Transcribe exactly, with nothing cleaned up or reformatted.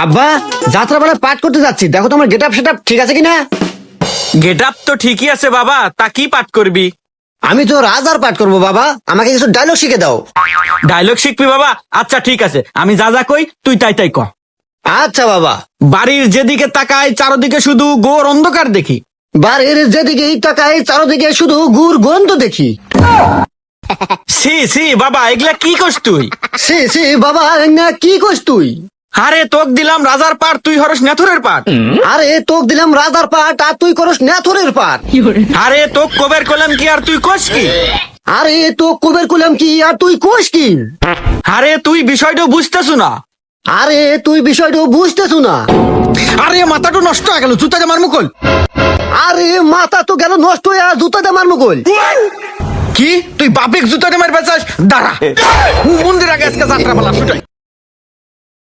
আব্বা, যাত্রাপালায় পাঠ করতে যাচ্ছি, দেখো তো আমার গেটআপ সেটআপ ঠিক আছে কিনা? গেটআপ তো ঠিকই আছে বাবা, তা কি পাঠ করবি? আমি তো রাজার পাঠ করব বাবা, আমাকে কিছু ডায়লগ শিখে দাও। ডায়লগ শিখবি বাবা? আচ্ছা ঠিক আছে, আমি যা যা কই তুই তাই তাই ক। আচ্ছা বাবা। বাড়ির যেদিকে তাকাই চারদিকে শুধু ঘোর অন্ধকার দেখি। বাড়ির যেদিকেই তাকাই চারদিকে শুধু ঘোর গন্ধ দেখি। ছি ছি বাবা, এগুলা কি কস তুই? ছি ছি বাবা, এগুলা কি কস তুই? আরে তোক দিলাম রাজার পাঠ, তুই হরস নেথুরের পাঠ। আরে তোক দিলাম রাজার পাঠ, আর তুই করস নেথুরের পাঠ। আরে তোক কবের কইলাম কি আর তুই কস কি? আরে তোক কবের কইলাম কি আর তুই কস কি? আরে তুই বিষয়টা বুঝতেছু না। আরে তুই বিষয়টা বুঝতেছু না। আরে মাথাটা নষ্ট হয়ে গেল, জুতা দে মার মুকুল। আরে মাথা তো গেল নষ্ট হয়ে, আর জুতা দে মার মুকুল। কি? তুই বাপেক জুতা দে মার বেচাস? দাঁড়া। মন্দির আগে আজকে যাত্রাপালা ছুটাই।